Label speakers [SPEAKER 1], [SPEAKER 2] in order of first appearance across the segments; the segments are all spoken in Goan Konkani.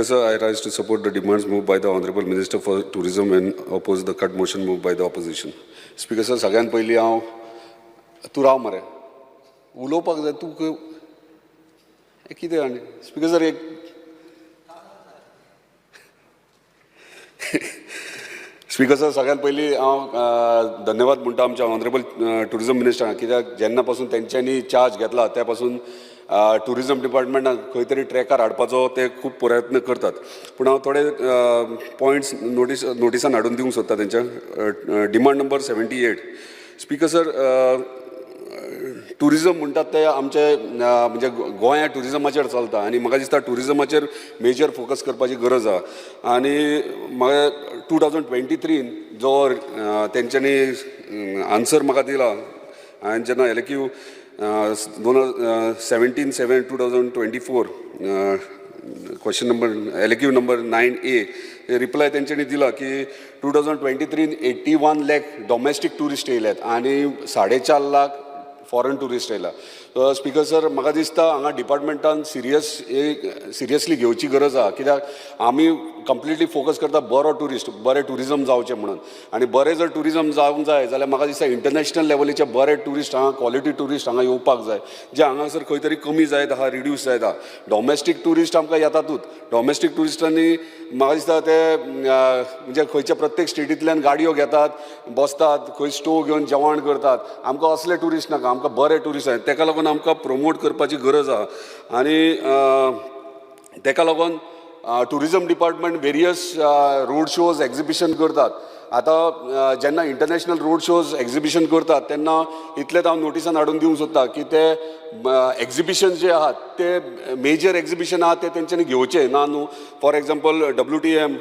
[SPEAKER 1] Sir, I rise to support the demands moved by the Honorable Minister for Tourism and oppose the cut motion moved by the opposition. Speaker sir, सगळ्यात पयलीं हांव, तूं राव मरे, उलोवपाक जाय. तूं हें कितें? आनी स्पीकर सर, एक स्पीकर सर, सगळ्यात पयलीं हांव धन्यवाद म्हणटा आमच्या ऑनरेबल टुरिजम मिनिस्टराक, कित्याक जेन्ना पासून तेंच्यांनी चार्ज घेतला त्या पासून टुरिजम डिपार्टमेंटान खंय तरी ट्रॅकार हाडपाचो ते खूब प्रयत्न करतात. पूण हांव थोडे पॉयंट्स नोटिसान हाडून दिवंक सोदता तेंच्या. Demand number 78, speaker sir, tourism म्हणटात ते आमचे म्हणजे गोंया टुरिजमाचेर चलता आनी म्हाका दिसता टुरिजमाचेर मेजर फोकस करपाची गरज आहा. आनी म्हाका 2023न जो तेंच्यांनी आन्सर म्हाका दिला आनी जेन्ना LAQ 17/7/2024, question number LAQ number 9A reply तेंच्यांनी दिला की 2023न 81 lakh domestic tourist येयल्यात आनी 4.5 लाख फॉरन ट्युरिस्ट येयला. स्पीकर सर, म्हाका दिसता हांगा डिपार्टमेंटान सिरियस एक सिरियसली घेवची गरज आहा, कित्याक आमी कंप्लिटली फोकस करता बरो ट्युरिस्ट, बरें ट्युरिजम जावचें म्हणून. आनी बरें जर ट्युरिजम जावंक जाय जाल्यार म्हाका दिसता इंटरनॅशनल लेवलीचे बरे ट्युरिस्ट हांगा, क्वॉलिटी ट्युरिस्ट हांगा येवपाक जाय, जे हांगासर खंय तरी कमी जायत आहा, रिड्यूस जायत आहा. डॉमेस्टीक ट्युरिस्ट आमकां येतातूच. डॉमेस्टीक ट्युरिस्टांनी म्हाका दिसता ते म्हणजे खंयच्या प्रत्येक स्टेटींतल्यान गाडयो घेतात, बसतात, खंय स्टोव घेवन जेवण करतात. आमकां असले ट्युरिस्ट नाका, आमकां बरे ट्युरिस्ट जाय. तेका लागून आमकां प्रमोट करपाची गरज आहा. आनी तेका लागून tourism department various road shows, exhibition करतात. आतां जेन्ना इंटरनॅशनल रोड शोज, एक्झिबिशन करतात तेन्ना इतलेंच हांव नोटिसान हाडून दिवंक सोदता की ते एक्झिबिशन जे आहात, ते मेजर एक्झिबिशन आहात, ते तेंच्यांनी घेवचे ना न्हू. For example, WTM,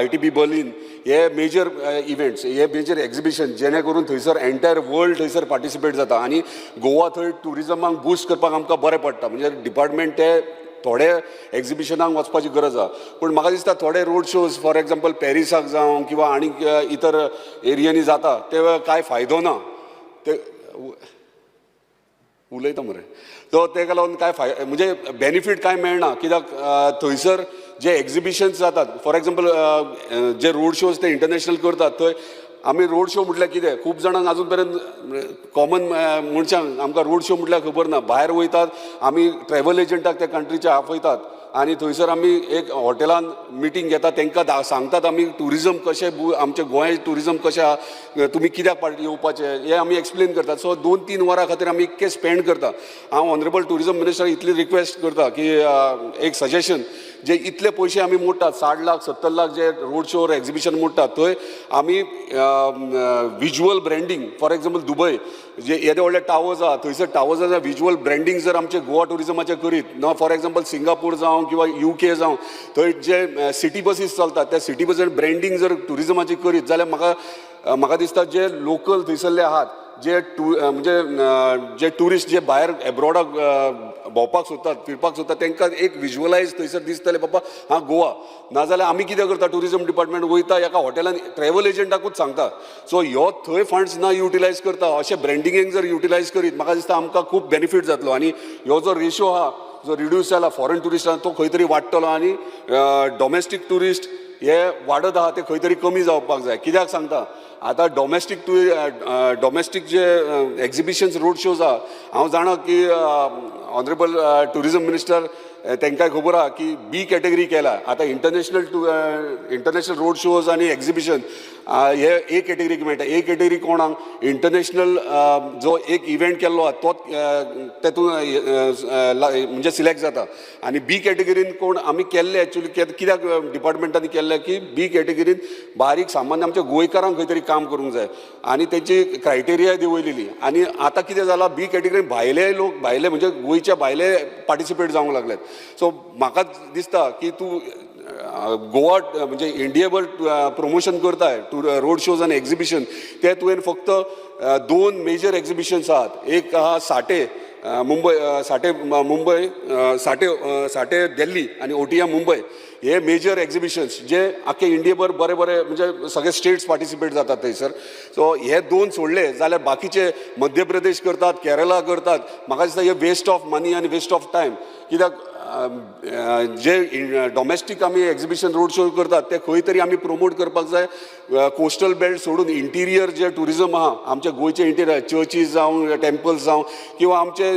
[SPEAKER 1] ITB Berlin, हे मेजर इव्हेंट्स, हे मेजर एक्झिबिशन, जेणे करून थंयसर एंटायर वर्ल्ड थंयसर पार्टिसिपेट जाता आनी गोवा थंय ट्युरिजमाक बुस्ट करपाक आमकां बरें पडटा. म्हणजे डिपार्टमेंट ते थोडे एक्झिबिशनाक वचपाची गरज आहा. पूण म्हाका दिसता थोडे रोड शोज, फॉर एग्जाम्पल पॅरिसाक जावं किंवा आनीक इतर एरियांनी जाता, ते कांय फायदो ना. ते उलयता मरे. सो तेका लागून कांय म्हणजे बेनिफीट कांय मेळना, कित्याक थंयसर जे एक्झिबिशन्स जातात, for example J road shows ते इंटरनॅशनल करतात, थंय आमी रोड शो म्हटल्यार कितें, खूब जाणांक अजून पर्यंत, कॉमन मनशांक आमकां रोड शो म्हटल्यार खबर ना. भायर वयतात आमी, ट्रॅवल एजंटाक त्या कंट्रीचे आपयतात आनी थंयसर आमी एक हॉटेलान मिटींग घेतात, तांकां सांगतात आमी ट्युरिजम कशें, आमचें गोंय ट्युरिजम कशें आहा, तुमी कित्याक पाट येवपाचें, हें आमी एक्सप्लेन करतात. सो 2-3 वरां खातीर आमी इतकें स्पेंड करता. हांव ऑनरेबल ट्युरिजम मिनिस्टर इतली रिक्वेस्ट करता की एक सजेशन, जे इतले पयशे आमी मोडटात, 60 लाख, 70 लाख जे रोड शोर, एक्झिबिशन मोडटात, थंय आमी visual branding, for example Dubai जे येदे व्हडले टावर्स आहा, थंयसर टावर्साचे विज्युअल ब्रँडींग जर आमचे गोवा ट्युरिजमाचें करीत ना, फॉर एग्जाम्पल सिंगापूर जावं किंवा युके जावं, थंय जे सिटी बसीस चलतात, त्या सिटी बसीन ब्रँडींग जर ट्युरिजमाची करीत जाल्यार म्हाका म्हाका दिसता जे लोकल थंयसरले आहात, जे टू म्हणजे जे ट्युरिस्ट जे भायर एब्रॉडाक भोंवपाक सोदतात, फिरपाक सोदतात, तांकां एक विज्युअलायज थंयसर दिसतलें, बाबा हां गोवा. नाजाल्यार आमी कितें करता, ट्युरिजम डिपार्टमेंट वयता एका हॉटेलान, ट्रॅवल एजंटाकूच सांगता. सो ह्यो थंय फंड्स ना युटिलायज करता, अशें ब्रँडिंगेक जर युटिलायज करीत, म्हाका दिसता आमकां खूब बेनिफीट जातलो आनी ह्यो जो रेशो आहा, जो रिड्यूस जाला फॉरन ट्युरिस्टां, तो खंय तरी वाडटलो आनी डॉमेस्टीक ट्युरिस्ट हे वाडत आहा ते खंय तरी कमी जावपाक जाय. कित्याक सांगता, आतां डॉमेस्टीक जे एक्झिबिशन्स, रोड शोज आहा, हांव जाणा की ऑनरेबल ट्युरिजम मिनिस्टर तांकां खबर आहा की बी कॅटेगरी केला. आतां इंटरनॅशनल रोड शोज आनी एक्झिबिशन हे ए कॅटेगरीक मेळटा. ए कॅटेगरी कोणाक? इंटरनॅशनल जो एक इव्हेंट केल्लो आहा, तो तेतून म्हणजे सिलेक्ट जाता. आनी बी कॅटेगरीन कोण आमी केल्ले, एक्चुली कित्याक डिपार्टमेंटांनी केल्ले की बी कॅटेगरीन बारीक सामान्य आमच्या गोंयकारांक खंय तरी काम करूंक जाय आनी तेची क्रायटेरिया दिवयलेली. आनी आतां कितें जालां, बी कॅटेगरीन भायले लोक, भायले म्हणजे गोंयच्या भायले पार्टिसिपेट जावंक लागल्यात. सो म्हाका दिसता की तूं गोवा म्हणजे इंडियाभर प्रमोशन करताय टू रोड शोज आनी एक्झिबिशन, ते तुवें फक्त दोन मेजर एक्झिबिशन्स आहात. एक आहा साठे मुंबय, साठे मुंबय, साठे साठे दिल्ली आनी ओटीएम मुंबय. हे मेजर एक्झिबिशन्स जे आख्खे इंडियेभर बरे बरे म्हणजे सगळे स्टेट्स पार्टिसिपेट जातात थंयसर. सो हे दोन सोडले जाल्यार बाकीचे मध्य प्रदेश करतात, केरला करतात. म्हाका दिसता हे वेस्ट ऑफ मनी आनी वेस्ट ऑफ टायम, कित्याक जे डॉमेस्टीक आमी एक्झिबिशन रोड शो करतात ते खंय तरी आमी प्रमोट करपाक जाय. कोस्टल बेल्ट सोडून इंटिरियर जे टुरिजम आहा, आमचे गोंयचे इंटिरियर चर्चीस जावं, टेम्पल्स जावं किंवा आमचे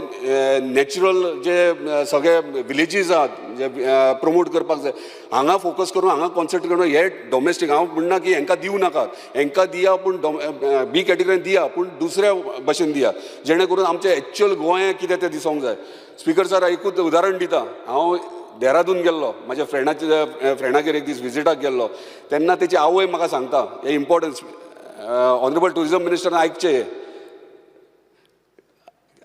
[SPEAKER 1] नॅचरल जे सगळे विलेजीस आहात, जे प्रमोट करपाक जाय. हांगा फोकस करून, हांगा कॉन्सन्ट्रेट करून हे डॉमेस्टीक, हांव म्हणना की हेंकां दिवं नाकात, हेंकां दिया, पूण बी कॅटेगरीन दिया, पूण दुसऱ्या भशेन दिया, जेणे करून आमचें एक्चुअल गोंय कितें तें दिसोंक जाय. स्पिकर सर, एकूच उदाहरण दिता. हांव देहरादून गेल्लो, म्हाज्या फ्रेंडागेर एक दीस विजिटाक गेल्लो, तेन्ना तेची आवय म्हाका सांगता, हें इम्पॉर्टन्स, ऑनरेबल टुरिजम मिनिस्टरान आयकचें हें.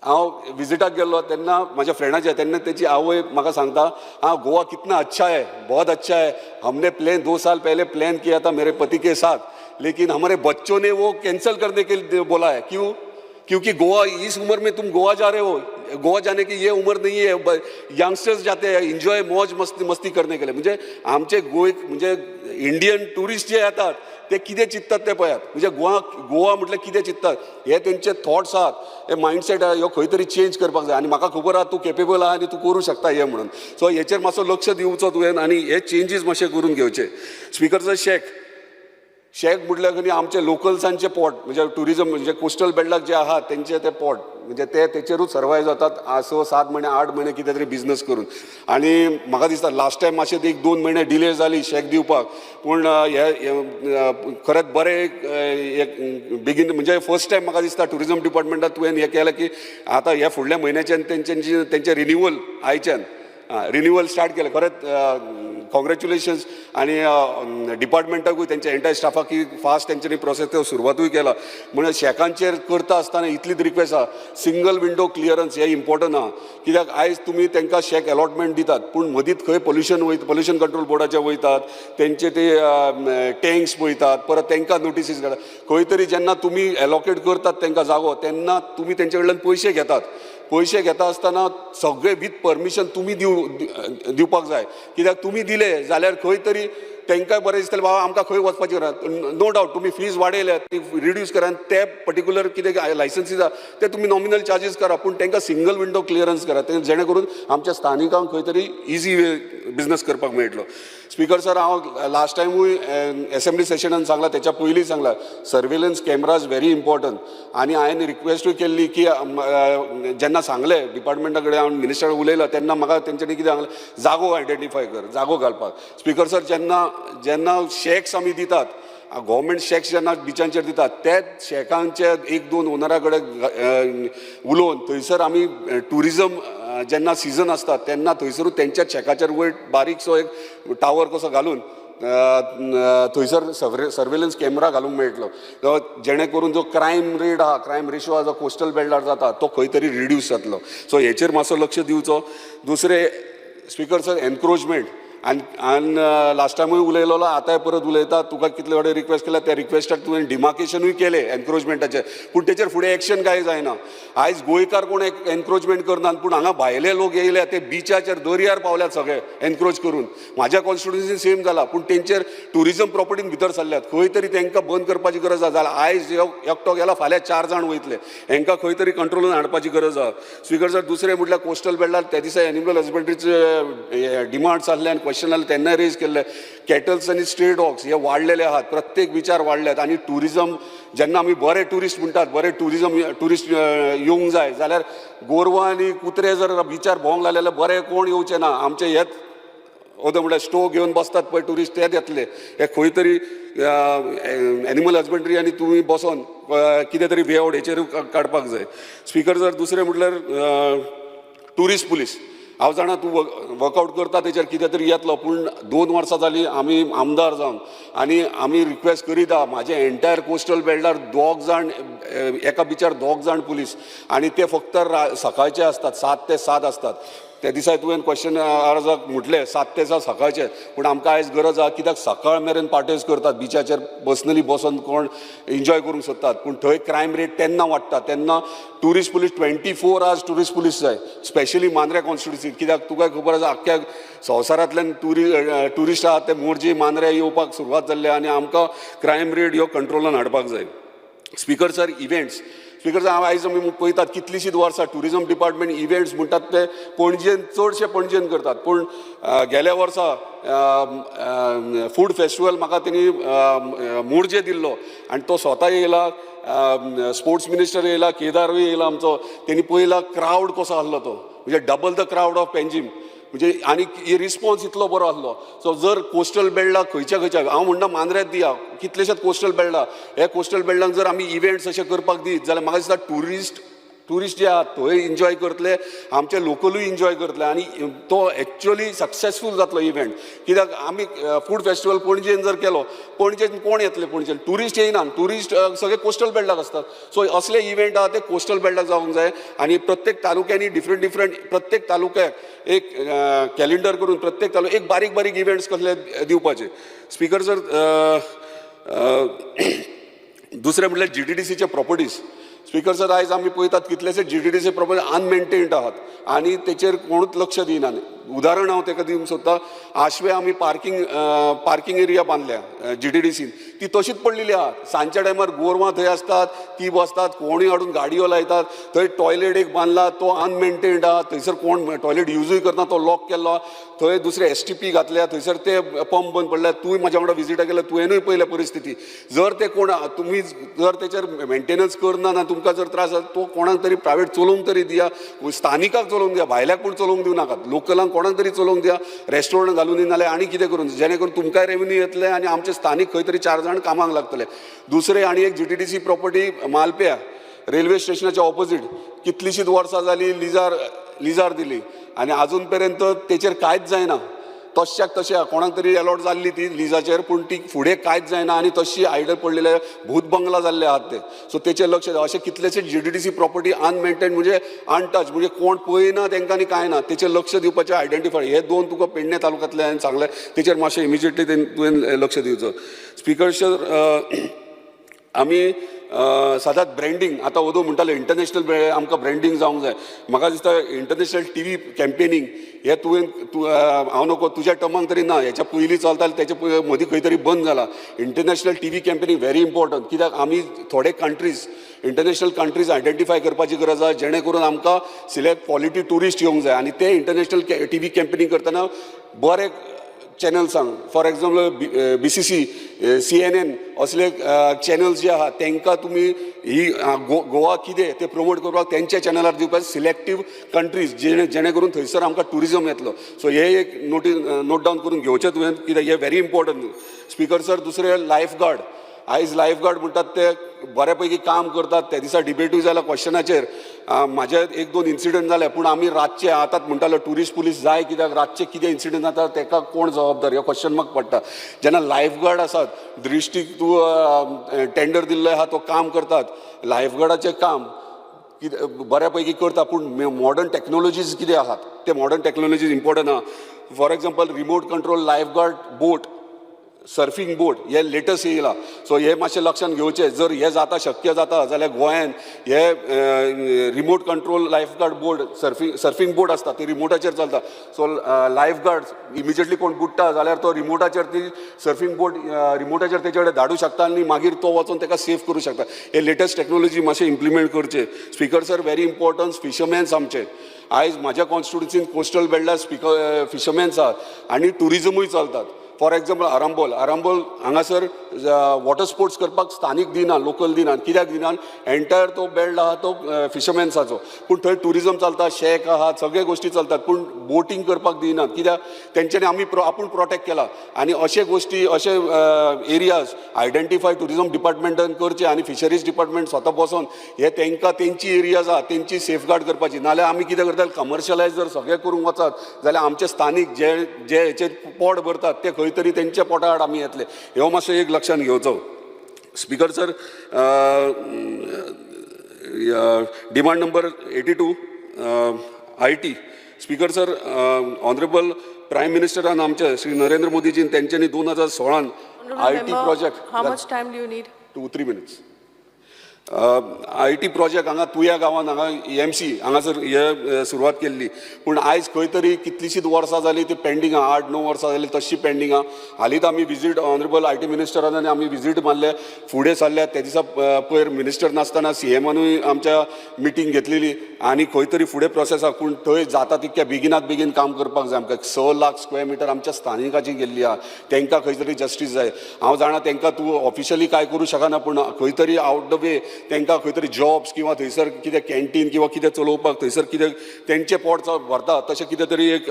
[SPEAKER 1] हांव विजिटाक गेल्लो तेन्ना म्हाज्या फ्रेंडाच्या, तेन्ना तेची आवय म्हाका सांगता, "हाँ, गोवा कितना अच्छा है, बहुत अच्छा है. हमने प्लान 2 साल पहले प्लान किया था मेरे पति के साथ, लेकिन हमारे बच्चों ने वो कैंसिल करने के लिए बोला है. क्यों? क्योंकि गोवा, इस उम्र में तुम गोवा जा रहे हो? गोवा जाने की ये उम्र नहीं है. यंगस्टर्स जाते हैं एन्जॉय, मौज मस्ती मस्ती करने के लिए." म्हणजे आमचे गोंय, म्हणजे इंडियन टुरिस्ट जे येतात ते कितें चिंततात ते पळयात. म्हणजे गोवा गोवा म्हटल्यार कितें चिंततात, हे तेंचे थॉट्स आहात, हे मायंडसेट आहा, ह्यो खंय तरी चेंज करपाक जाय. आनी म्हाका खबर आहा, तूं केपेबल आहा आनी तूं करूं शकता हें म्हणून. सो हेचेर मातसो लक्ष दिवचो तुवें आनी हे चेंजीस मातशे करून घेवचे. स्पिकर सर, शॅक शॅक म्हटल्यार न्ही आमचे लोकल्सांचे पोट, म्हणजे टुरिजम, म्हणजे कोस्टल बेल्टाक जे आहात तेंचे ते पोट, म्हणजे ते तेचेरूच सर्वायव जातात 6-7 म्हयने, 8 म्हयने कितें तरी बिजनस करून. आनी म्हाका दिसता लास्ट टायम मातशें एक 2 म्हयने डिले जाली शॅक दिवपाक, पूण हे खरेंच बरें एक बेगीन, म्हणजे फर्स्ट टायम म्हाका दिसता टुरिजम डिपार्टमेंटात तुवें हें केलें की आतां ह्या फुडल्या म्हयन्याच्यान तेंच्यांची तेंचें रिन्युअल, आयच्यान रिन्युअल स्टार्ट केलें. खरेंच कॉंग्रॅच्युलेशन्स. आनी डिपार्टमेंटाकूय, तेंच्या एंटायर स्टाफाक की फास्ट तेंच्यांनी प्रोसेस त्यो सुरवातूय केला. म्हणून शॅकांचेर करता आसतना इतलीच रिक्वेस्ट आहा, सिंगल विंडो क्लियरन्स हें इम्पॉर्टंट आहा, कित्याक आयज तुमी तांकां शॅक अलॉटमेंट दितात, पूण मदींच खंय पोल्युशन वयता, पोल्युशन कंट्रोल बोर्डाचे वयतात, तेंचे ते टँक्स पळयतात, परत तांकां नोटिसीस घालतात. खंय तरी जेन्ना तुमी एलोकेट करतात तांकां जागो, तेन्ना तुमी तेंचे कडल्यान पयशे घेतात. पयशे घेता आसतना सगळे विथ परमिशन तुमी दिवपाक जाय, कित्याक तुमी दिले जाल्यार खंय तरी तांकां बरें दिसतलें, बाबा आमकां खंय वचपाची गरज. नो डावट, तुमी फीज वाडयल्या, ती रिड्यूस करा आनी ते पर्टिक्युलर कितें लायसन्सीस आहा ते तुमी नॉमिनल चार्जीस करा, पूण तांकां सिंगल विंडो क्लियरन्स करा, ते जेणे करून आमच्या स्थानिकांक खंय तरी इजी वे बिजनस करपाक मेळटलो. स्पिकर सर, हांव लास्ट टायमूय एसेंब्ली सेशनान सांगला, तेच्या पयलीं सांगला, सर्वेलन्स कॅमराज व्हेरी इम्पॉर्टंट. आनी हांवें रिक्वेस्टूय केल्ली की जेन्ना सांगलें डिपार्टमेंटा कडेन, हांव मिनिस्टर उलयलो तेन्ना म्हाका तेंच्यांनी कितें सांगलें, जागो आयडेंटिफाय कर जागो घालपाक. स्पिकर सर, जेन्ना जेन्ना शॅक्स आमी दितात, गव्हर्मेंट शॅक्स जेन्ना बिचांचेर दितात, ते शॅकांचे एक दोन ओनरा कडेन उलोवन थंयसर आमी टुरिजम जेन्ना सिजन आसता तेन्ना थंयसरूच तेंच्या शॅकाचेर वयर बारीकसो एक टावर कसो घालून थंयसर सर्वेलन्स कॅमेरा घालूंक मेळटलो, जेणे करून जो क्रायम रेट आहा, क्रायम रेशो आहा, जो कोस्टल बेल्टार जाता तो खंय तरी रिड्यूस जातलो. सो हेचेर मातसो लक्ष दिवचो. दुसरें, स्पिकर सर, एनक्रोचमेंट. आनी आनी लास्ट टायमूय उलयलेलो, आतांय परत उलयता. तुका कितले फावटी रिक्वेस्ट केल्या, त्या रिक्वेस्टाक तुवें डिमार्केशनूय केलें एनक्रोचमेंटाचें, पूण तेचेर फुडें एक्शन कांय जायना. आयज गोंयकार कोण एनक्रोचमेंट करनात, पूण हांगा भायले लोक येयले, ते बिचाचेर, दर्यार पावल्यात सगळे एनक्रोच करून. म्हाज्या कॉन्स्टिट्युन्सीन सेम जाला, पूण तेंचेर टुरिजम प्रॉपर्टीन भितर सरल्यात. खंय तरी तांकां बंद करपाची गरज आसा. जाल्यार आयज एकटो गेला, फाल्यां चार जाण वयतले. हांकां खंय तरी कंट्रोलून हाडपाची गरज आसा. स्पिकर सर, दुसरें म्हटल्यार कोस्टल बेल्टार त्या दिसा एनिमल हजबंड्रीचे डिमांड्स आसले आनी क्वेश्चन आसलें, तेन्नाय रेज केल्ले. कॅटल्स आनी स्ट्रे डॉग्स हे वाडलेले आहात, प्रत्येक बिचार वाडल्यात. आनी टुरिजम जेन्ना आमी बरे टुरिस्ट म्हणटात, बरे टुरिजम, टुरिस्ट येवंक जाय, जाल्यार गोरवां आनी कुत्रे जर बिचार भोंवंक लागले जाल्यार बरे कोण येवचे ना. आमचे हेच ओदो म्हळ्यार स्टोव घेवन बसतात पळय टुरिस्ट, तेच येतले. हे खंय तरी एनिमल हजबंड्री आनी तुमी बसोन कितें तरी वे आवट हेचेर काडपाक जाय. स्पिकर सर, दुसरें म्हटल्यार टुरिस्ट पुलीस. हांव जाणा तूं वर्कआवट करता, तेचेर कितें तरी येतलो, पूण 2 वर्सां जालीं आमी आमदार जावन आनी आमी रिक्वेस्ट करीत आहा. म्हाजे एंटायर कोस्टल बेल्टार दोग जाण, एका बिचार दोग जाण पुलीस आनी ते फक्त सकाळचे आसतात, 7 ते 7 आसतात. त्या दिसा तुवें क्वेश्चन अर्जाक म्हटलें 7 ते 7 सकाळचे, पूण आमकां आयज गरज आहा, कित्याक सकाळ मेरेन पार्टीज करतात बिचाचेर, पर्सनली बसोन कोण एन्जॉय करूंक सोदतात, पूण थंय क्रायम रेट तेन्ना वाडटा. तेन्ना tourist police, 24 hours tourist police जाय, स्पेशली मांद्र्या कॉन्स्टिट्युन्सीत, कित्याक तुका खबर आसा, आख्ख्या संवसारांतल्यान ट्युरिस्ट आहात ते मोरजी, मांद्र्या येवपाक सुरवात जाल्ली आनी आमकां क्रायम रेट ह्यो कंट्रोलान हाडपाक जाय. Speaker sir, events. स्पीकर, आयज आमी पळयतात कितलींशींच वर्सां टुरिजम डिपार्टमेंट इव्हेंट्स म्हणटात ते पणजेन, चडशे पणजेन करतात. पूण गेल्या वर्सा फूड फेस्टिवल म्हाका तेणी मोरजे दिल्लो आनी तो स्वता येयला, स्पोर्ट्स मिनिस्टर येयला, केदारूय येयला आमचो. तेणी पळयला क्रावड कसो आसलो तो, म्हणजे double the crowd of Panjim. म्हणजे आनी रिस्पॉन्स इतलो बरो आसलो. सो जर कोस्टल बेल्टाक खंयच्या खंयच्या, हांव म्हणटा मांद्र्यात दिया, कितलेशेच कोस्टल बेल्टा, हे कोस्टल बेल्टांक जर आमी इव्हेंट्स अशे करपाक दीत जाल्यार म्हाका दिसता ट्युरिस्ट जे आहात थंय एन्जॉय करतले, आमचे लोकलूय एन्जॉय करतले आनी तो एक्चुअली सक्सेसफूल जातलो इव्हेंट. कित्याक आमी फूड फेस्टिवल पणजेन जर केलो, पणजेन कोण येतले? पणजेन ट्युरिस्ट येयना. ट्युरिस्ट सगळे कोस्टल बेल्टाक आसतात. सो असले इव्हेंट आहा ते कोस्टल बेल्टाक जावंक जाय आनी प्रत्येक तालुक्यांनी डिफरंट डिफरंट, प्रत्येक तालुक्याक एक कॅलेंडर करून प्रत्येक तालुक्याक एक बारीक बारीक इव्हेंट्स कसले दिवपाचे. स्पीकर सर, दुसरें म्हटल्यार जीटीडीसीचे प्रॉपर्टीज. स्पीकर सर, आयज आमी पळयतात कितलेशे जीटीडीसी प्रॉपर्टी अनमेंटेन्ड आहात आनी तेचेर कोणूच लक्ष दिनात. उदाहरण हांव तेका दिवंक सोदता, आशवे आमी पार्किंग एरिया बांदल्या जीटीडीसीन, ती तशीच पडलेली आहा. सांजच्या टायमार गोरवां थंय आसतात, ती बसतात, कोणूय हाडून गाडयो लायतात. थंय टॉयलेट एक बांदला, तो अनमेंटेन्ड आहा. थंयसर कोण टॉयलेट युजूय करना, तो लॉक केल्लो आहा. थंय दुसरे एसटीपी घातल्या, थंयसर ते पंप बंद पडल्या. तूंय म्हाज्या वांगडा विजिटाक गेल्यार तुवेंनूय पळयल्या परिस्थिती. जर ते कोण तुमी जर तेचेर मेंटेनन्स करना ना, तुमकां जर त्रास जाता, तो कोणाक तरी प्रायवेट चलोवंक तरी दिया, स्थानिकाक चलोवंक दिया, भायल्याक पूण चलोवंक दिवं नाकात. लोकलांक कोणाक तरी चलोवंक दिया, रेस्टॉरंट घालून दी नाल्यार आनी कितें करून, जेणे करून तुमकांय रेवन्यू येतले आनी आमचे स्थानीक खंय तरी चार जाण कामाक लागतले. दुसरें आनी एक जीटीडीसी प्रॉपर्टी मालप्या रेल्वे स्टेशनाच्या ऑपोजीट, कितलींशींच वर्सां जालीं लिजार दिली आनी आजून पर्यंत तेचेर कांयच जायना. तश्याक तशें कोणाक तरी एलॉट जाल्ली ती लिजाचेर, पूण ती फुडें कांयच जायना आनी तशी आयडल पडलेले, भूत बंगला जाल्ले आहात ते. सो तेचेर लक्ष दिया. अशे कितलेशे जीटीडीसी प्रॉपर्टी अनमेंटेन, म्हणजे अनटच, म्हणजे कोण पळयना तेंकां आनी कांय ना. तेचेर लक्ष दिवपाचें, आयडेंटिफाय. हे दोन तुका पेडणे तालुक्यांतले हांवें सांगलें, तेचेर मातशें इमिजिएटली तुवें लक्ष दिवचो. स्पीकर सर, आमी सदांच ब्रँडींग, आतां ओदो म्हणटाले इंटरनॅशनल आमकां ब्रँडींग जावंक जाय. म्हाका दिसता इंटरनॅशनल टीव्ही कॅम्पेनींग हे तुवें तूं, हांव नको तुज्या टर्माक तरी ना, हेच्या पयलीं चलतालें, तेच्या मदीं खंय तरी बंद जाला. International TV campaigning very important, कित्याक आमी थोडे कंट्रीज, इंटरनॅशनल कंट्रीज आयडेंटिफाय करपाची गरज आसा, जेणे करून आमकां सिलेक्ट क्वॉलिटी ट्युरिस्ट येवंक जाय. आनी ते इंटरनॅशनल टीव्ही कॅम्पेनींग करतना बरे चॅनल्सांक, फॉर एक्झाम्पल बीबीसी, सीएनएन असले चॅनल्स जे आहा, तांकां तुमी ही गोवा कितें तें प्रमोट करपाक तेंच्या चॅनलार दिवपाक, सिलेक्टीव कंट्रीज, जेणे करून थंयसर आमकां ट्युरिजम येतलो. सो हे एक नोट डावन करून घेवचें तुवें, कित्याक हे व्हेरी इम्पॉर्टंट. स्पीकर सर, दुसरें लायफ गार्ड. आयज लायफ गार्ड म्हणटात ते बऱ्या पैकी काम करतात. त्या दिसा डिबेटूय जाला क्वेश्चनाचेर. म्हाजे एक दोन इन्सिडंट जाले, पूण आमी रातचे आतांच म्हणटाले ट्युरिस्ट पुलीस जाय, कित्याक रातचे कितें इन्सिडंट जाता तेका कोण जबाबदार, हो क्वेश्चन मार्क पडटा. जेन्ना लायफ गार्ड आसात, दृश्टीक तूं टेंडर दिल्लो आहा, तो काम करतात. लायफ गार्डाचें काम कितें बऱ्या पैकी करता, पूण मॉडर्न टॅक्नोलॉजीज कितें आहात ते मॉडर्न टॅक्नोलॉजीज इम्पॉर्टंट आहा. For example, remote control life guard boat, surfing boat हे लेटस्ट येयला. सो हे मातशें लक्षांत घेवचें. जर हे जाता, शक्य जाता जाल्यार गोंयान हे remote control life guard boat, surfing boat आसता, ते रिमोटाचेर चलता. सो लायफ गार्ड इमिजिएटली कोण बुडटा जाल्यार तो रिमोटाचेर ती सर्फींग बोट रिमोटाचेर तेचे कडेन धाडूं शकता आनी मागीर तो वचोन ताका सेफ करूं शकता. हे लेटस्ट टॅक्नोलॉजी मातशें इम्प्लिमेंट करचे. Speaker sir, very important, fishermans आमचे. आयज म्हाज्या कॉन्स्टिट्युन्सीन कोस्टल बेल्टार स्पीकर फिशरमॅन्स आहात आनी ट्युरिजमूय चलतात. For example, Arambol. आरांबोल हांगासर वॉटर स्पोर्ट्स करपाक स्थानीक दिना, लोकल दिनात. कित्याक दिनात? एंटायर तो बेल्ट आहा तो फिशरमॅन्साचो, पूण थंय ट्युरिजम चलता, शॅक आहा, सगळे गोश्टी चलतात, पूण बोटींग करपाक दिनात. कित्याक? तेंच्यांनी आमी आपूण प्रोटेक्ट केला. आनी अशे गोश्टी, अशे एरियाज आयडेंटिफाय ट्युरिजम डिपार्टमेंटान करचे आनी फिशरीज डिपार्टमेंट स्वता बसोन हे तेंकां तेंची एरियाज आहा तेंची सेफगार्ड करपाची. नाल्यार आमी कितें करतले? कमर्शलायज जर सगळें करूंक वचत जाल्यार आमचे स्थानीक जे जे हेचेर पोट भरतात ते खंय तरी तेंच्या पोटा आड आमी येतले. ह्यो मातसो एक लक्षांत घेवचो. Speaker sir, demand number 82, IT. Speaker sir, honourable prime मिनिस्टरान आमचे श्री नरेंद्र मोदीजीन तेंच्यांनी 2016 I T
[SPEAKER 2] Member,
[SPEAKER 1] project.
[SPEAKER 2] How much time do you need?
[SPEAKER 1] 2-3 minutes. IT project हांगा तुया गांवांत हांगा ईएमसी हांगासर हे सुरवात केल्ली, पूण आयज खंय तरी कितलींशींच वर्सां जालीं ती पेंडींग आहा. 8-9 वर्सां जालीं तशी पेंडींग आहा. हालींच आमी विजीट, ऑनरेबल IT मिनिस्टरान आनी आमी विजीट मारले, फुडें सरल्या. ते दिसा पयर मिनिस्टर नासतना सीएमानूय आमच्या मिटींग घेतलेली आनी खंय तरी फुडें प्रोसेस आहा, पूण थंय जाता तितक्या बेगिनात बेगीन काम करपाक जाय आमकां. 6 लाख स्क्वेअर मिटर आमच्या स्थानिकाची गेल्ली आहा, तांकां खंय तरी जस्टीस जाय. हांव जाणा, तांकां तूं ऑफिशियली काय करूं शकना, पूण खंय तरी आवट the वे तांकां खंय तरी जॉब्स किंवा थंयसर कितें कॅन्टीन किंवा कितें चलोवपाक, थंयसर कितें तेंचें पोट भरता तशें कितें तरी एक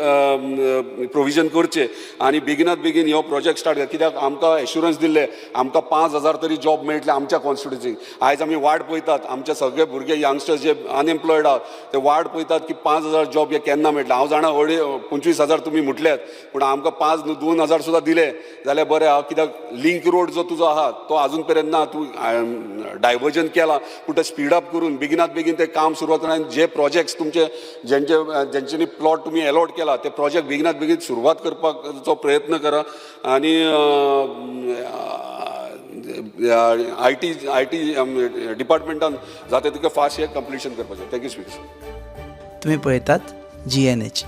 [SPEAKER 1] प्रोविजन करचें आनी बेगिनात बेगीन हो प्रोजेक्ट स्टार्ट कर, कित्याक आमकां एश्युरन्स दिल्ले, आमकां 5000 तरी जॉब मेळटले आमच्या कॉन्स्टिट्युन्सीक. आयज आमी वाट पळयतात, आमचे सगळे भुरगे, यंगस्टर्स जे अनएम्प्लॉयड आहात, ते वाट पळयतात की 5000 जॉब हे केन्ना मेळटले. हांव जाणा, अडे 25,000 तुमी म्हटल्यात, पूण आमकां पांच न्हू, 2000 सुद्दां दिले जाल्यार बरें आहा, कित्याक लिंक रोड जो तुजो आहा तो आजून पर्यंत ना. तूं डायवर्जन केला, पूण ते स्पीड अप करून बेगिनात बेगीन ते काम सुरवात करून आनी जे प्रोजेक्ट्स तुमचे जेंचे जेंच्यांनी प्लॉट तुमी एलॉट केला, ते प्रोजेक्ट बेगिनात बेगीन सुरवात करपाचो प्रयत्न करा आनी IT डिपार्टमेंटान जाता तितकें फास्ट हें कंप्लिशन करपाचें. Thank you, speaker.
[SPEAKER 2] तुम्ही पळयतात जीएनएच.